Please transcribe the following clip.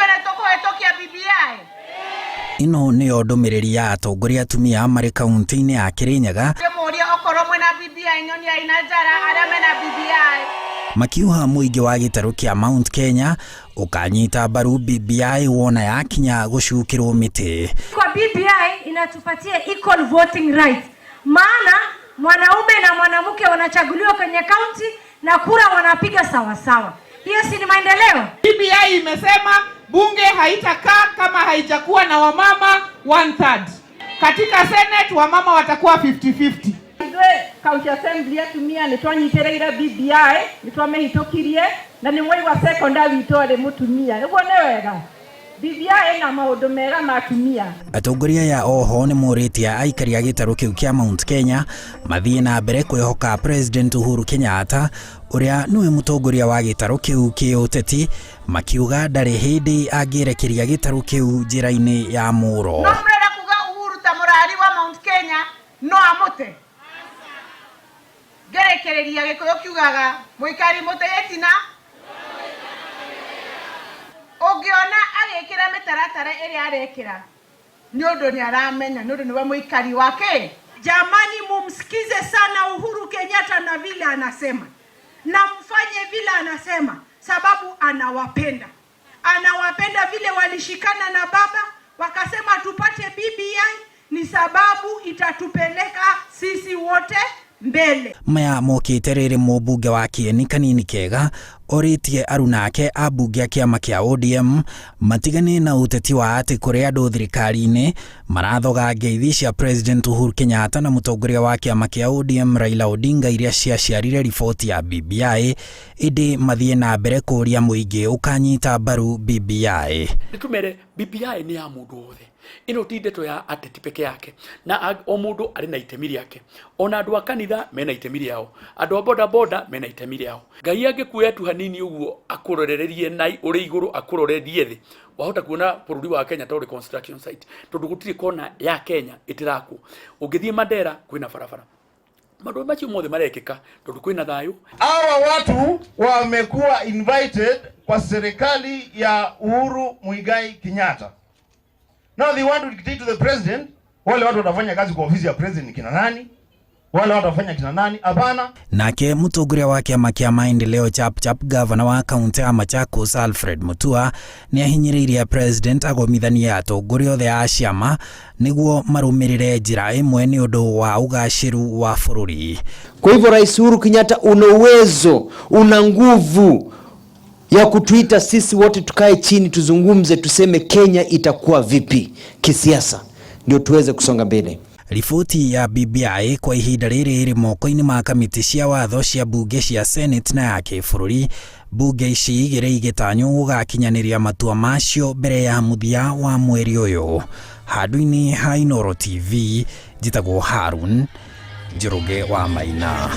Nĩ tũkũhĩtũkia BBI. Ĩno nĩyo ndũmĩrĩri ya atongoria atumia marĩ kaunti-inĩ ya Kirinyaga. Ndĩmũrie, okorwo mwĩna BBI, nyoniai na njara arĩa mena BBI. Makiuha mũingĩ wa gĩtarũ kĩa Mount Kenya ũkanyita mbaru BBI wona yakinya gũcukĩrwo mĩtĩ. Kwa BBI inatupatia equal voting rights, maana mwanaume na mwanamke wanachaguliwa kwenye kaunti na kura wanapiga sawasawa. Hiyo si ni maendeleo? BBI imesema bunge haitakaa kama haijakuwa na wamama one third. Katika Senate wamama watakuwa 50-50. Ithuĩ county assembly atumia nĩ twanyitĩrĩire BBI, nĩ twamĩhĩtũkirie, na nĩ mwaigua seconder witũ arĩ mũtumia. Ũguo nĩ wega. BBI ĩna maũndũ mega ma atumia. Atongoria aya oho nĩ morĩtie aikari a gĩtarũ kĩu kĩa Mount Kenya mathiĩ na mbere kwĩhoka President Uhuru Kenyatta, ũrĩa nĩwe mũtongoria wa gĩtarũ kĩu kĩũteti, makiuga ndarĩ hĩndĩ angĩerekeria gĩtarũ kĩu njĩra-inĩ ya mũro. No mũrenda kuga Uhuru ta mũrari wa Mount Kenya no amũte? Ngerekereria Gĩkũyũ kiugaga mũikari mũtĩ gĩtina. Ũngĩona agĩkĩra mĩtaratara ĩrĩa arekĩra, nĩ ũndũ nĩ aramenya, nĩ ũndũ nĩwe mũikari wa kĩ. Jamani, mumsikize sana Uhuru Kenyatta na vile anasema, na mfanye vile anasema, sababu anawapenda. Anawapenda vile walishikana na baba wakasema tupate BBI, ni sababu itatupeleka sisi wote mbele. Maya mokĩte rĩrĩ mũmbunge wa Kieni Kanini Kega orĩtie arunake ambunge a kĩama kĩa ODM matigane na ũteti wa atĩ kũrĩ andũ thirikari-inĩ marathoga ngeithi cia President Uhuru Kenyatta na mũtongoria wa kĩama kĩa ODM Raila Odinga iria ciaciarire riboti ya BBI, ĩndĩ mathiĩ na mbere kũũria mũingĩ ũkanyita mbaru BBI. Nĩtũmere BBI nĩ ya mũndũ wothe. Ĩno ti ndeto ya ateti peke yake, na o mũndũ arĩ na itemi rĩake. Ona andũ a kanitha mena itemi rĩao, andũ a boda boda mena itemi rĩao. Ngai angĩkuoya tu hanini ũguo akũrorererie na ũrĩ igũrũ, akũrorerie thĩ, wahota kuona bũrũri wa Kenya ta ũrĩ construction site, tondũ gũtirĩ kona ya Kenya ĩtĩrakwo. Ũngĩthiĩ Mandera kwĩna barabara. Maũndũ macio mothe marekĩka tondũ kwĩna thayũ. Hawa watu wamekuwa invited kwa serikali ya Uhuru Muigai Kenyatta. Now they want to dictate to the president, wale watu watafanya kazi kwa ofisi ya president kina nani? Wale watu watafanya kina nani? Hapana. Nake mũtongoria wa kĩama kĩa maendeleo Chapchap, gavana wa kaunti ya Machakos Alfred Mutua, nĩ ahinyĩrĩirie president agomithanie atongoria othe a ciama nĩguo marũmĩrĩre njĩra ĩmwe nĩ ũndũ wa ũgacĩru wa bũrũri. Kwa hivyo Rais Uhuru Kenyatta, una uwezo, una nguvu ya kutuita sisi wote tukae chini tuzungumze, tuseme Kenya itakuwa vipi kisiasa, ndio tuweze kusonga mbele. Riboti ya BBI kwa ihinda rĩrĩ ĩrĩ moko-inĩ ma kamĩtĩ cia watho cia bunge cia Senate na ya kĩbũrũri, bunge ici igĩrĩ igĩtanywo gũgakinyanĩria matua macio mbere ya mũthia wa mweri ũyũ. Handũ-inĩ ha Inooro TV, njĩtagwo Harun Njoroge wa Maina.